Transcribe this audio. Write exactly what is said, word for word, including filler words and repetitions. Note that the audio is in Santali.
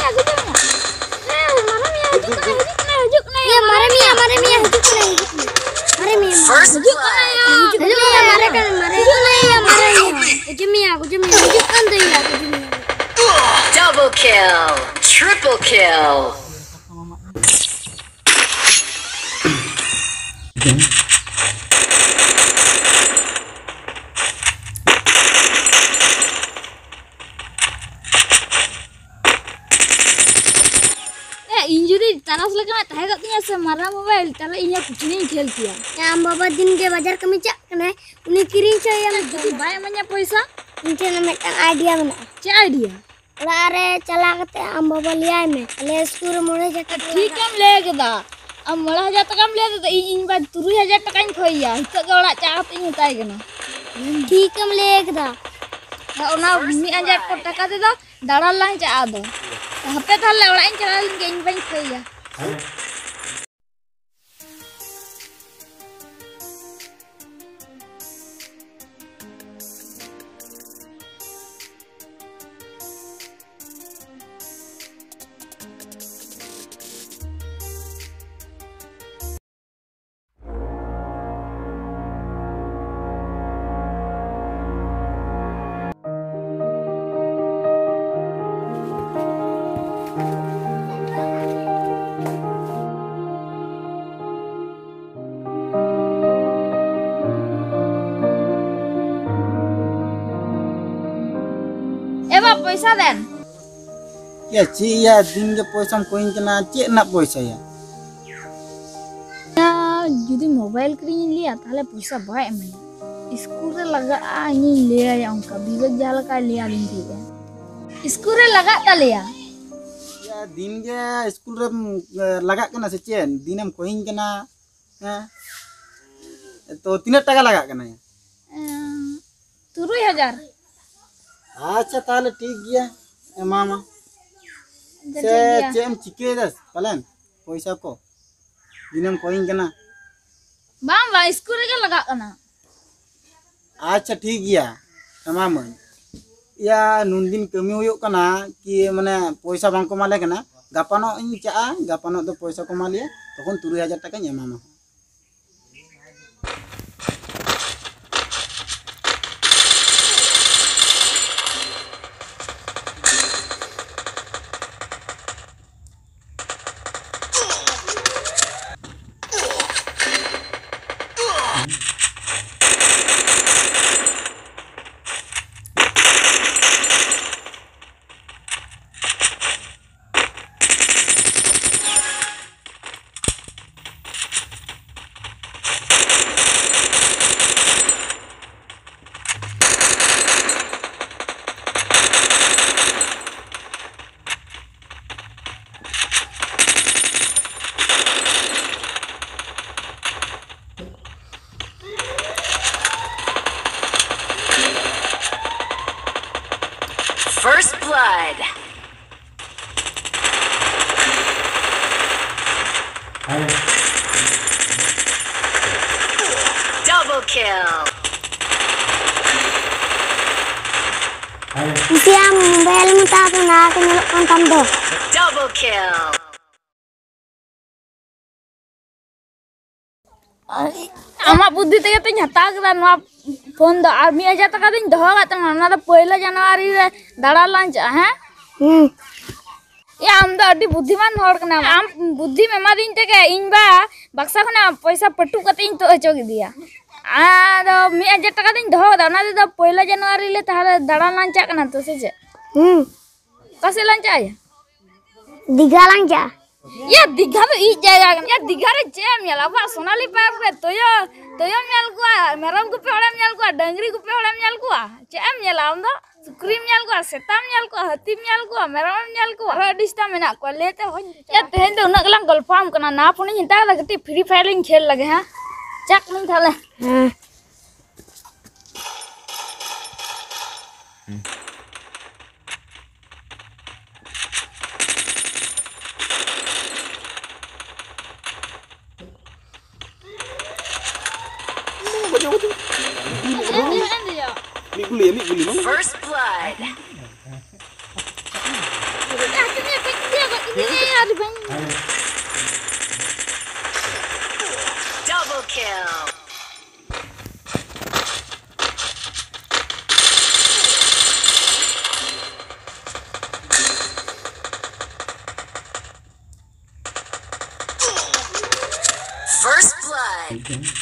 ᱢᱮᱭᱟ, ᱜᱩᱡᱩᱜ ᱢᱮᱭᱟ᱾ ᱦᱮᱸ, ᱢᱟᱨᱮ ᱢᱮᱭᱟ, ᱦᱤᱡᱩᱜ ᱠᱟᱱᱟᱭ, ᱦᱤᱡᱩᱜ ᱠᱟᱱᱟᱭ, ᱦᱤᱡᱩᱜ ᱠᱟᱱᱟᱭ᱾ ᱮ, ᱢᱟᱨᱮ ᱢᱮᱭᱟ, ᱢᱟᱨᱮ ᱢᱮᱭᱟ, ᱦᱤᱡᱩᱜ ᱠᱟᱱᱟᱭ, ᱦᱤᱡᱩᱜ ᱠᱟᱱᱟᱭ᱾ ᱢᱟᱨᱮ ᱢᱮᱭᱟ, ᱢᱟᱨᱮ ᱢᱮᱭᱟ, ᱦᱤᱡᱩᱜ ᱠᱟᱱᱟᱭ᱾ ᱦᱤᱡᱩᱜ ᱠᱟᱱᱟᱭ, ᱢᱟᱨᱮ ᱠᱟᱱᱟᱭ, ᱢᱟᱨᱮ᱾ ᱦᱤᱡᱩᱜ ᱠᱟᱱᱟᱭ, ᱢᱟᱨᱮ ᱢᱮᱭᱟ᱾ ᱜᱩᱡᱩᱜ ᱢᱮᱭᱟ, ᱜᱩᱡᱩᱜ ᱢᱮᱭᱟ, ᱦᱤᱡᱩᱜ ᱠᱟᱱ ᱛᱟᱭᱟ, ᱜᱩᱡᱩᱜ ᱢᱮᱭᱟ᱾ Double kill, triple kill. ᱛᱟᱨᱟᱥ ᱞᱮᱠᱟᱱᱟᱜ ᱛᱟᱦᱮᱸ ᱠᱚᱜ ᱛᱤᱧᱟᱹ ᱥᱮ ᱢᱟᱨᱟᱝ ᱢᱳᱵᱟᱭᱤᱞ, ᱛᱟᱦᱞᱮ ᱤᱧ ᱦᱚᱸ ᱠᱩᱴᱷᱤᱱᱤᱧ ᱠᱷᱮᱞ ᱠᱮᱭᱟ᱾ ᱦᱮᱸ, ᱟᱢ ᱵᱟᱵᱟ ᱫᱤᱱ ᱜᱮ ᱵᱟᱡᱟᱨ ᱠᱟᱹᱢᱤ ᱪᱟᱜ ᱠᱟᱱᱟᱭ, ᱩᱱᱤ ᱠᱤᱨᱤᱧ ᱦᱚᱪᱚᱭᱮᱭᱟᱢ᱾ ᱡᱩᱫᱤ ᱵᱟᱭ ᱮᱢᱟᱹᱧᱟ ᱯᱚᱭᱥᱟ? ᱤᱧ ᱴᱷᱮᱱ ᱢᱤᱫᱴᱟᱝ ᱟᱭᱰᱤᱭᱟ ᱢᱮᱱᱟᱜᱼᱟ᱾ ᱪᱮᱫ ᱟᱭᱰᱤᱭᱟ? ᱚᱲᱟᱜ ᱨᱮ ᱪᱟᱞᱟᱣ ᱠᱟᱛᱮ ᱟᱢ ᱵᱟᱵᱟ ᱞᱟᱹᱭᱟᱭ ᱢᱮ, ᱟᱞᱮ ᱥᱠᱩᱞ ᱨᱮ ᱢᱚᱬᱮ ᱦᱟᱡᱟᱨ ᱴᱟᱠᱟ ᱴᱷᱤᱠ ᱞᱟᱜᱟᱜᱼᱟ᱾ ᱮᱢ ᱞᱟᱹᱭ ᱠᱮᱫᱟ᱾ ᱟᱢ ᱢᱚᱬᱮ ᱦᱟᱡᱟᱨ ᱴᱟᱠᱟᱢ ᱞᱟᱹᱭ ᱠᱮᱫᱟ, ᱤᱧ, ᱤᱧ ᱵᱟ ᱛᱩᱨᱩᱭ ᱦᱟᱡᱟᱨ ᱴᱟᱠᱟᱧ ᱠᱷᱚᱭᱮᱭᱟ᱾ ᱱᱤᱛᱚᱜ ᱜᱮ ᱚᱲᱟᱜ ᱪᱟᱞᱟᱣ ᱠᱟᱛᱮ ᱤᱧ ᱢᱮᱛᱟᱭ ᱠᱟᱱᱟ᱾ ᱴᱷᱤᱠ ᱮᱢ ᱞᱟᱹᱭ ᱠᱮᱫᱟ᱾ ᱚᱱᱟ ᱢᱤᱫ ᱦᱟᱡᱟᱨ ᱴᱟᱠᱟ ᱛᱮᱫᱚ ᱫᱟᱬᱟᱱ ᱞᱟᱝ ᱪᱟᱞᱟᱜᱼᱟ ᱟᱫᱚ᱾ ᱦᱟᱯᱮ ᱛᱟᱦᱞᱮ ᱚᱲᱟᱜ ᱤᱧ ᱪᱟᱞᱟᱣ ᱞᱮᱱ ᱜᱮ, ᱤᱧ ᱵᱟᱹᱧ ᱠᱷᱚᱭᱮᱭᱟ᱾ ᱮ ᱵᱟ, ᱯᱚᱭᱥᱟ ᱫᱮᱱ᱾ ᱭᱟ, ᱪᱮᱫ ᱭᱟ, ᱫᱤᱱ ᱜᱮ ᱯᱚᱭᱥᱟᱢ ᱠᱚᱭᱤᱧ ᱠᱟᱱᱟ, ᱪᱮᱫ ᱨᱮᱱᱟᱜ ᱯᱚᱭᱥᱟ ᱭᱟ? ᱭᱟ, ᱡᱩᱫᱤ ᱢᱳᱵᱟᱭᱤᱞ ᱠᱤᱨᱤᱧ ᱤᱧ ᱞᱟᱹᱭᱟ, ᱛᱟᱦᱞᱮ ᱯᱚᱭᱥᱟ ᱵᱟᱭ ᱮᱢᱟᱹᱧᱟ᱾ ᱤᱥᱠᱩᱞ ᱨᱮ ᱞᱟᱜᱟᱜᱼᱟ, ᱤᱧᱤᱧ ᱞᱟᱹᱭᱟᱭᱟ ᱚᱱᱠᱟ, ᱵᱤᱵᱮᱠ ᱡᱟᱦᱟᱸ ᱞᱮᱠᱟᱭ ᱞᱟᱹᱭᱟᱫᱤᱧ ᱛᱟᱦᱮᱸᱜᱼᱟ᱾ ᱤᱥᱠᱩᱞ ᱨᱮ ᱞᱟᱜᱟᱜ ᱛᱟᱞᱮᱭᱟ᱾ ᱭᱟ, ᱫᱤᱱ ᱜᱮ ᱤᱥᱠᱩᱞ ᱨᱮᱢ, ᱮ, ᱞᱟᱜᱟᱜ ᱠᱟᱱᱟ ᱥᱮ ᱪᱮᱫ? ᱫᱤᱱᱮᱢ ᱠᱚᱭᱤᱧ ᱠᱟᱱᱟ᱾ ᱦᱮᱸ, ᱛᱚ ᱛᱤᱱᱟᱹᱜ ᱴᱟᱠᱟ ᱞᱟᱜᱟᱜ ᱠᱟᱱᱟ ᱭᱟ? ᱮᱸ, ᱛᱩᱨᱩᱭ ᱦᱟᱡᱟᱨ᱾ ᱟᱪᱪᱷᱟ, ᱛᱟᱦᱞᱮ ᱴᱷᱤᱠ ᱜᱮᱭᱟ, ᱮᱢᱟᱢᱟ᱾ ᱟᱪᱪᱷᱟ, ᱥᱮ ᱴᱷᱤᱠ ᱜᱮᱭᱟ᱾ ᱪᱮᱫ ᱮᱢ ᱪᱤᱠᱟᱹᱭᱮᱫᱟ ᱯᱟᱞᱮᱱ? ᱯᱚᱭᱥᱟ ᱠᱚ ᱫᱤᱱᱮᱢ ᱠᱚᱭᱤᱧ ᱠᱟᱱᱟ᱾ ᱵᱟᱝ, ᱵᱟᱝ, ᱤᱥᱠᱩᱞ ᱨᱮᱜᱮ ᱞᱟᱜᱟᱜ ᱠᱟᱱᱟ᱾ ᱟᱪᱪᱷᱟ, ᱴᱷᱤᱠ ᱜᱮᱭᱟ, ᱮᱢᱟᱢᱟᱹᱧ᱾ ᱭᱟ, ᱱᱩᱱᱫᱤᱱ ᱠᱟᱹᱢᱤ ᱦᱩᱭᱩᱜ ᱠᱟᱱᱟ ᱠᱤ, ᱢᱟᱱᱮ, ᱯᱚᱭᱥᱟ ᱵᱟᱝ ᱠᱚ ᱮᱢᱟᱞᱮ ᱠᱟᱱᱟ᱾ ᱜᱟᱯᱟᱱᱚᱜ ᱤᱧ ᱪᱟᱜᱼᱟ, ᱜᱟᱯᱟᱱᱚᱜ ᱫᱚ ᱯᱚᱭᱥᱟ ᱠᱚ ᱮᱢᱟ ᱞᱮᱭᱟ, ᱛᱚᱠᱷᱚᱱ ᱛᱩᱨᱩᱭ ᱦᱟᱡᱟᱨ ᱴᱟᱠᱟᱧ ᱮᱢᱟᱢᱟ᱾ First blood. Double kill. ᱠᱩᱥᱤᱭᱟᱜ ᱢᱳᱵᱟᱭᱤᱞ ᱢᱮᱛᱟᱣ ᱛᱮ ᱱᱟᱣᱟ ᱠᱚ ᱧᱮᱞᱚᱜ ᱠᱟᱱ ᱛᱟᱢ ᱫᱚ᱾ Double kill. ᱟᱢᱟᱜ ᱵᱩᱫᱽᱫᱷᱤ ᱛᱮᱜᱮ ᱛᱚᱧ ᱦᱟᱛᱟᱣ ᱠᱮᱫᱟ ᱱᱚᱣᱟ ᱯᱷᱳᱱ ᱫᱚ᱾ ᱟᱨ ᱢᱤᱫ ᱦᱟᱡᱟᱨ ᱴᱟᱠᱟ ᱫᱚᱧ ᱫᱚᱦᱚ ᱟᱠᱟᱫ ᱛᱟᱢᱟ, ᱚᱱᱟ ᱫᱚ ᱯᱚᱭᱞᱟ ᱡᱟᱱᱩᱣᱟᱨᱤ ᱨᱮ ᱫᱟᱬᱟᱱ ᱞᱟᱝ ᱪᱟᱜᱼᱟ᱾ ᱦᱮᱸ? ᱦᱩᱸ᱾ ᱮ, ᱟᱢ ᱫᱚ ᱟᱹᱰᱤ ᱵᱩᱫᱽᱫᱷᱤᱢᱟᱱ ᱦᱚᱲ ᱠᱟᱱᱟᱢ᱾ ᱟᱢ ᱵᱩᱫᱽᱫᱷᱤᱢ ᱮᱢᱟᱫᱤᱧ ᱛᱮᱜᱮ ᱤᱧ ᱵᱟ ᱵᱟᱠᱥᱟ ᱠᱷᱚᱱᱟᱜ ᱯᱚᱭᱥᱟ ᱯᱟᱹᱴᱩᱵ ᱠᱟᱛᱮ ᱤᱧ ᱛᱩᱫ ᱦᱚᱪᱚ ᱠᱮᱫᱮᱭᱟ᱾ ᱟᱫᱚ ᱢᱤᱫ ᱦᱟᱡᱟᱨ ᱴᱟᱠᱟ ᱫᱚᱧ ᱫᱚᱦᱚ ᱠᱟᱫᱟ, ᱚᱱᱟ ᱛᱮᱫᱚ ᱯᱚᱭᱞᱟ ᱡᱟᱱᱩᱣᱟᱨᱤ ᱞᱮ ᱛᱟᱦᱞᱮ ᱫᱟᱬᱟᱱ ᱞᱟᱝ ᱪᱟᱜ ᱠᱟᱱᱟ ᱛᱚ, ᱥᱮ ᱪᱮᱫ? ᱦᱩᱸ᱾ ᱚᱠᱟ ᱥᱮᱫ ᱞᱟᱝ ᱪᱟᱜᱼᱟ? ᱫᱤᱜᱷᱟ ᱞᱟᱝ ᱪᱟᱜᱼᱟ᱾ ᱭᱟ, ᱫᱤᱜᱷᱟ ᱫᱚ ᱤᱡ ᱡᱟᱭᱜᱟ ᱠᱟᱱᱟ᱾ ᱭᱟ, ᱫᱤᱜᱷᱟ ᱨᱮ ᱪᱮᱫ ᱮᱢ ᱧᱮᱞᱟ? ᱟᱵᱚᱣᱟᱜ ᱥᱳᱱᱟᱞᱤ ᱯᱟᱨᱠ ᱨᱮ ᱛᱩᱭᱩ, ᱛᱩᱭᱩᱢ ᱧᱮᱞ ᱠᱚᱣᱟ, ᱢᱮᱨᱚᱢ ᱜᱩᱯᱤ ᱦᱚᱲᱮᱢ ᱧᱮᱞ ᱠᱚᱣᱟ, ᱰᱟᱹᱝᱨᱤ ᱜᱩᱯᱤ ᱦᱚᱲᱮᱢ ᱧᱮᱞ ᱠᱚᱣᱟ᱾ ᱪᱮᱫ ᱮᱢ ᱧᱮᱞᱟ ᱟᱢ ᱫᱚ? ᱥᱩᱠᱨᱤᱢ ᱧᱮᱞ ᱠᱚᱣᱟ, ᱥᱮᱛᱟᱢ ᱧᱮᱞ ᱠᱚᱣᱟ, ᱦᱟᱹᱛᱤᱢ ᱧᱮᱞ ᱠᱚᱣᱟ, ᱢᱮᱨᱚᱢᱮᱢ ᱧᱮᱞ ᱠᱚᱣᱟ, ᱟᱨᱚ ᱟᱹᱰᱤ ᱥᱮᱛᱟᱢ ᱢᱮᱱᱟᱜ ᱠᱚᱣᱟ᱾ ᱞᱟᱹᱭ ᱛᱮ ᱦᱚᱧ ᱭᱟ, ᱛᱮᱦᱮᱧ ᱫᱚ ᱩᱱᱟᱹᱜ ᱜᱮᱞᱟᱝ ᱜᱚᱞᱯᱚ ᱟᱢ ᱠᱟᱱᱟ᱾ ᱱᱟᱣᱟ ᱯᱷᱳᱱᱤᱧ ᱦᱟᱛᱟᱣ ᱠᱟᱫᱟ, ᱠᱟᱹᱴᱤᱡ Free Fire ᱤᱧ ᱠᱷᱮᱞ ᱞᱮᱜᱮ᱾ ᱦᱮᱸ, ᱪᱟᱜ ᱠᱟᱹᱱᱟᱹᱧ ᱛᱟᱦᱞᱮ᱾ ᱦᱮᱸ᱾ ᱢᱤᱫ ᱜᱩᱞᱤ, ᱢᱤᱫ ᱜᱩᱞᱤ ᱵᱟᱝ? First blood. Double kill. First blood.